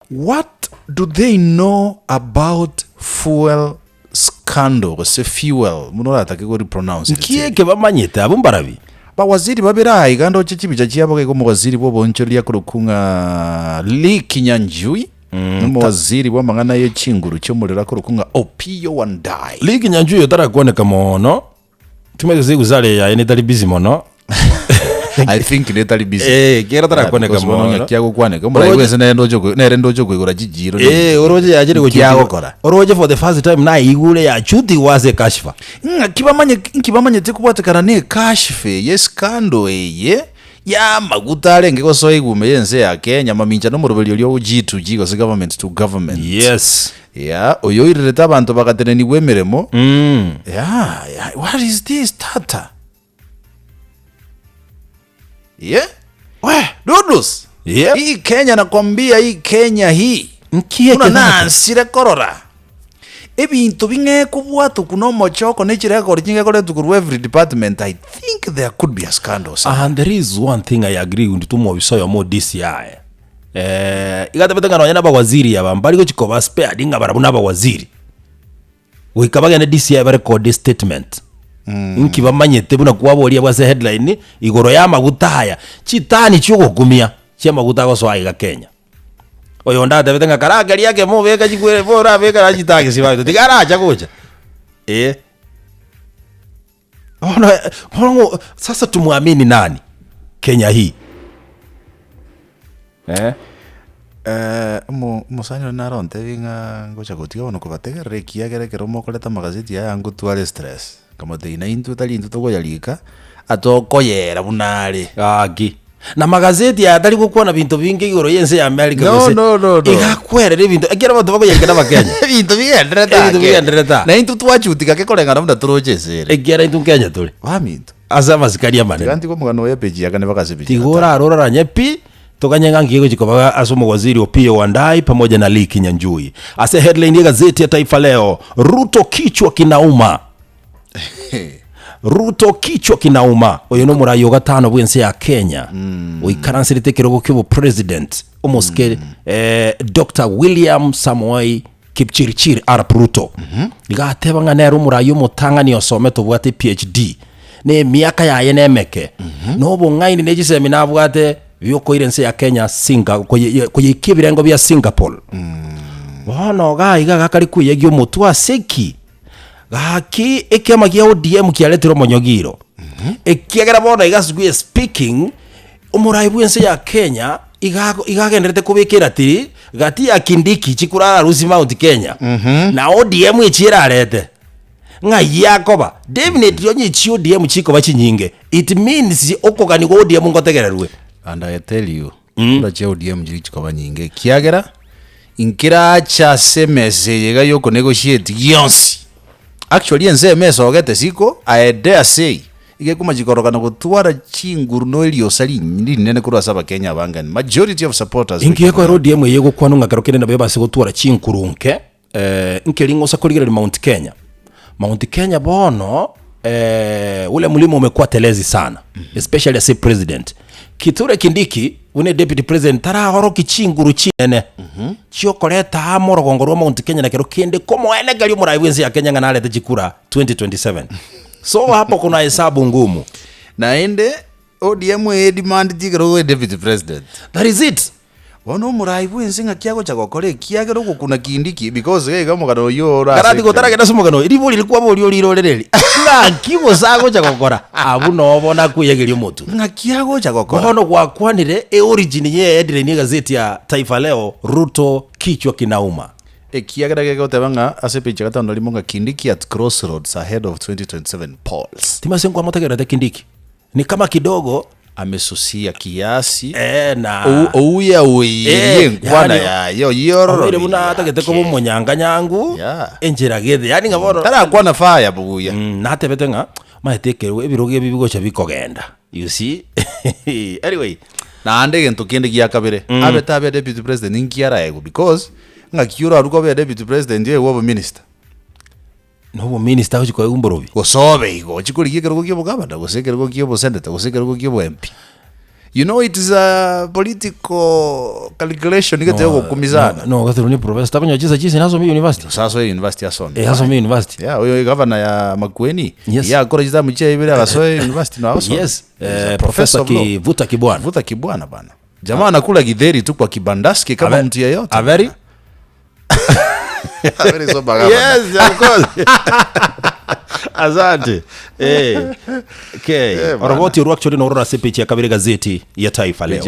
What do they know about fuel scandal gose fuel buna oratake ko repronounce Nki eke bamanyete abwo mbarabi? Bawaziri babere aa iga ndoche chibicha chiabo iga omowaziri bw'oboonchoreria akorokwa ng'a Lee Kinyanjui na omowaziri bw'amang'ana ye chinguru chi'omorero akorokwa ng'a Opiyo Wandayi. Lee Kinyanjui otarakwaneka mono Timanyeti gose egusare yaye netari busy mono. I think netari busy. Eh, kera tarakwaneka Because bono mono. ng'aki agokwaneka. Omorai Oroche- bwense nere ndoche okoi- nere ndoche okoigora chichiro. Eh, oroche yachire Nki gochutigwa. agokora? Oroche for the first time naigure yachutigwa ase ekashifa. Ng'aki bamanye nki bamanyete kobwatekana na ekashifa eye escandal eye y'amaguta arenge gosoa egume y'ense ya Kenya mamincha nomoroberio oria o G2G gose government to government. Yes. Yeah, oyo oirerete abanto bagatenenigwa emeremo. Yeah, yeah, what is this tata? Yeah. We, Dudus. Yep. Hii Kenya nakwambia hii Kenya hii. Nki eke Buna tata? nansire korora. Ebinto bing'ekobwatokwa na omochoko ne chirekodi chingekoretwa korwa every department I think there could be a scandal somewhere. And there is one thing I agree with omobisa oyomo o DCI. Eh, iga atebete ng'a nonya na abawaziri aba mbari gochi koba spared ng'a barabwo na abawaziri. Goika bagende DCI barekode statement. Inki bamanyete buna kwaboria abwo ase headline igoro ya amaguta aya, chitani chiogokumia chi'amaguta agosoa aiga Kenya. Oyonde atebete ng'a karakeria ekemo obeke chikwere bo orabeke na chitagisi baito tiga aracha gocha eh. Bono bono sasa tumwamini nani Kenya hii eh? Eh, omo- omosani one naro ontebie ng'a ngocha gotiga bono kobategerera ekiagera ekero mokoreta amagazeti aya ngotware stress. Nkamotebia naintwe tari intwe tokoyarika, atokoyera buna are. Gaki. Na magazeti aya tari gokwana binto binge igoro y'ense ya America No, gose no, no, no. iga akwerera ebinto ekiagera abanto bakoyarika na abakenya. Ebinto bigendererete Ebinto ake. bigendererete aa. Na intwe twachutika ake koreng'ana buna toroche ase ere. Ekiagera intwe Kenya tore Baminto. ase amasikani amanene. Tiga ntige omogano oyo epeji ya kane mpaka ase epeji ya Tiga gatano. orare oraranye pi, toganye ng'a nki egochi koba ase omowaziri Opiyo Wandayi pamoja na Lee Kinyanjui. Ase headline y'egazeti ya Taifa Leo, Ruto kichwa kinauma. Ruto kichwa kinauma. Oyo nomorai o gatano bw'ense ya Kenya oikaranserete ekerogo ki'obopresident omosike eh, Dr. William Samoei Kipchirchir arap Ruto iga ateba ng'a nere omorai omotang'ani osomete obwate PhD na emiaka yaye nemeke na obong'aini ne chisemi nabwate biokoira ense ya Kenya Singa koye- koyeikia ebirengo bia Singapore. Bono iga iga gakare kweyegia omotwe ase ki? Gaki ekiama gia ODM kiaretire omonyogiro. Ekiagera bono iga as we are speaking, omorai bw'ense ya Kenya iga iga agenderete kobeka eratiri gati ya Kindiki chikurara Arusi Mount Kenya na ODM echi erarete. Ng'ai yakoba? Definitely onye echi ODM chikoba chinyinge, it means okogania gwa ODM ngotegererwe. And I tell you, kura chia ODM chiri chikoba nyinge ekiagera Inkerache ase emesa eye iga y'okonegotiate gionsi. Actually ensemo esogete siko, I dare say, iga ekomachi korokana gotwara chinguru no eriosa rinene korwa ase abakenya abange and majority of supporters Inki gekoera ODM eye egokwanwa ng'a kero kende nabo ebase gotwara chinkuru nke, nkeri ng'osa korigereria Mount Kenya. Mount Kenya bono ule mlima umekuwa telezi sana especially ase president. Kithure Kindiki buna deputy president taraoroki chinguru chinene chiokoreta amo orogongo rwa Mount Kenya na kero kende komoenekeria omorai bwense ya Kenya ng'a narete chikura 2027. So hapo kuna hesabu ngumu. Naende ODM eye demand ekero obe deputy president. That is it. Bono omorai bw'ense ng'aki agocha gokora ekiagera ogokuna Kindiki because iga iga omogano oyio ore ase Karati gotaragenda ase omogano oyo, ribori rikwaboria orirore reri, ng'aki gose agocha gokora? Abwo noo bono akweyegeria omotwe. Ng'aki agocha gokora? Bono gwakwanire eorigin ye headline y'egazeti ya Taifa Leo, Ruto kichwa kinauma. Ekiagera gegoteba ng'a ase epeji ya gatano na rimo ng'a Kindiki at crossroads ahead of 2027 polls. Timanyeti nkwamotegererete Kindiki? Ni kama kidogo Amesusia kiasi eh, na ou- ouya oirie Eh, enkwana yaani, yaye oyiororo obeire buna atagete koba omonyanganyangu Yeah. enchera gete yaani ng'a bono tarakwana fire buya Mm, natebete ng'a maete ekerogo ebirogo ebi bigocha bikogenda you see anyway naende egento kende gia kabere abe tabe deputy president ninki araegwe because ng'aki orarwe kobe deputy president oegwe obominister Na obominister agochi koegwa mborobi. Gose obe igo, ochie korigia ekerogo kia obogavana, gose ekerogo kia obosenator, gose ekerogo kia obo MP. You know it is a political calculation gete yogokumizana. No, no, ni professor takonya chisa chisi nasome university. Sasa oyo university asome. Eh, asome university. Yeah, oyo governor ya Makueni. Yes. Yakora chitamu chia ibere agasoe university na asome. Yes, He's a eh, professor professor of law. Kivuta Kibwana. Vuta Kibwana bana. Jamaa anakula githeri tu kwa kibandaski kama Ave- mtu yeyote. Averi? Averi sober governor. Yes, of course. Asante. Eh. Okay. Eh, bana. Oroboti orwa actually norora ase page ya kabere gazeti ya Taifa Leo. Page ya